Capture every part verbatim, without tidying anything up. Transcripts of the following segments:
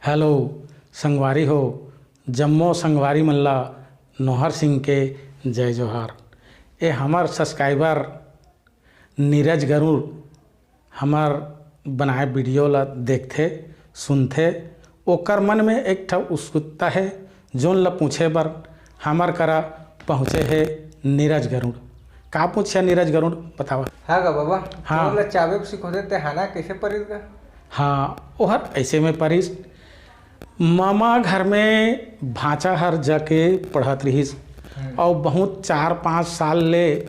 Hello संगवारी हो, जम्मो संगवारी मन ला नोहर सिंह के जय जोहार। ए हमर सब्सक्राइबर नीरज गरुड़ हमर बनाए वीडियो ला देखथे, सुनथे, ओकर मन में एक ठा उत्सुकता हे, जोन ला पूछे बर हमर करा पहुँचे हे नीरज गरुड़। का पूछे नीरज गरुड़, बतावा। हाँ गा बाबा, हाँ। चोर ला चाबे बर सिखोथे ते हाना कैसे परिस गा? हाँ, ओहर ऐसे में परिस। मामा घर में भांचा हर जाके पढ़त रिहिस, हम्म। अउ बहुत चार पाँच साल ले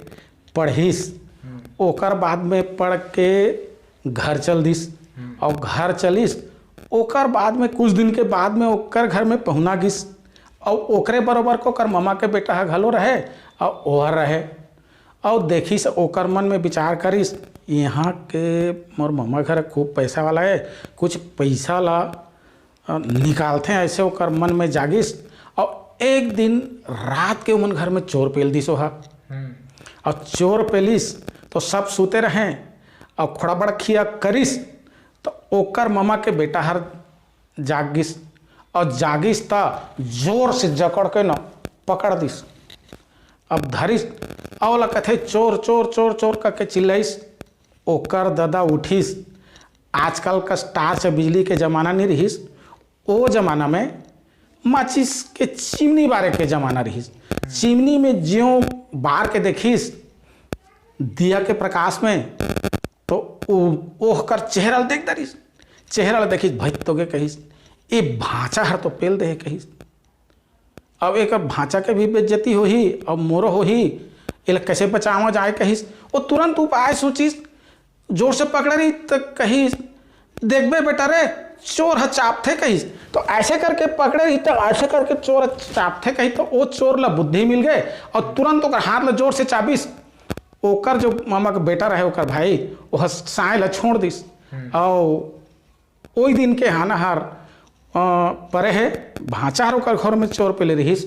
पढ़िस। हम्म। ओकर बाद में पढ़ के घर चल दिस, हम्म। अउ घर चलिस। ओकर बाद में कुछ दिन के बाद में ओकर घर में पहुना गिस, अउ ओकरे बरोबर के ओकर मामा के बेटा ह घलो रहे, अउ ओहर रहे। अउ देखिस, ओकर मन में विचार करिस, "यहाँ के मोर मामा घर खूब पैसा वाला है, कुछ पैसा ला, अ, निकालथे।" ऐसे ओकर मन में जागिस। अउ एक दिन रात के ओमन घर में चोर पेल दिस ओहा। हम्म। अउ चोर पेलिस तो सब सुते रहें, अउ खड़बड़खिया करिस, तो ओकर मामा के बेटा हर जाग गिस, अउ जागिस त जोर से जकड़ के न पकड़ दिस। अब धरिस, अउ ओला कथे, "चोर, चोर, चोर, चोर," करके चिल्लाइस। ओकर ददा उठिस। आजकल कस टार्च बिजली के जमाना नहीं रिहिस, ओ जमाना में माचिस के चिमनी बारे के जमाना रिहिस। चिमनी में ज्यों बार के देखिस दिया के प्रकाश में, तो ओ, ओहकर चेहरा ल देख डरिस। चेहरा ल देखिस, "भई तो गे," कहिस, "ए भांचा हर तो पेल दे हे," कहिस। अब एक भांचा के भी बेइज्जती होही, अब मोरो होही, एला कैसे बचावा जाए कहिस। वो तुरंत उपाय सोचिस, जोर से पकड़े रही त कहिस, "देखबे बेटा रे, चोर ह चापथे," कहिस। तो ऐसे करके पकड़े रही, तो ऐसे करके चोर ह चापथे कहिस, तो वो चोर ला बुद्धि मिल गए और तुरंत ओकर हाथ ला जोर से चाबिस। ओकर जो मामा के बेटा रहे, ओकर भाई, वो साय ला छोड़ दिस। हम्म। और ओई दिन के हाना हर, अ, परे हे, भांचा हर ओकर घर में चोर पेले रिहिस,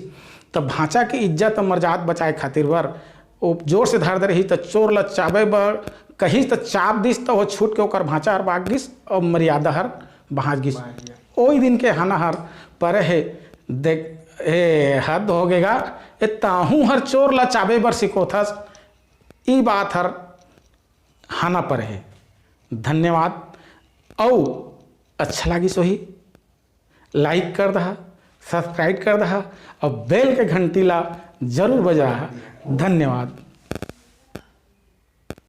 त भांचा के इज्जत अउ मर्याद बचाए खातिर बर ओ जोर से धर दे रही, त चोर ल चाबे बर कहिस, त चाब दिस, त वो छूट के ओकर भांचा हर भाग गिस अउ मर्यादा हर भांज गिस। भांज गिस। ओई दिन के हाना हर परे हे, देख, ए, हद हो गेगा, ए, ताहू हर चोर ल चाबे बर सिकोथस, ई बात हर हाना परे हे। धन्यवाद। अउ अच्छा लागिस होही, like कर दहा, subscribe कर दहा, अउ bell के घंटी ला जरूर बजा दहा। धन्यवाद।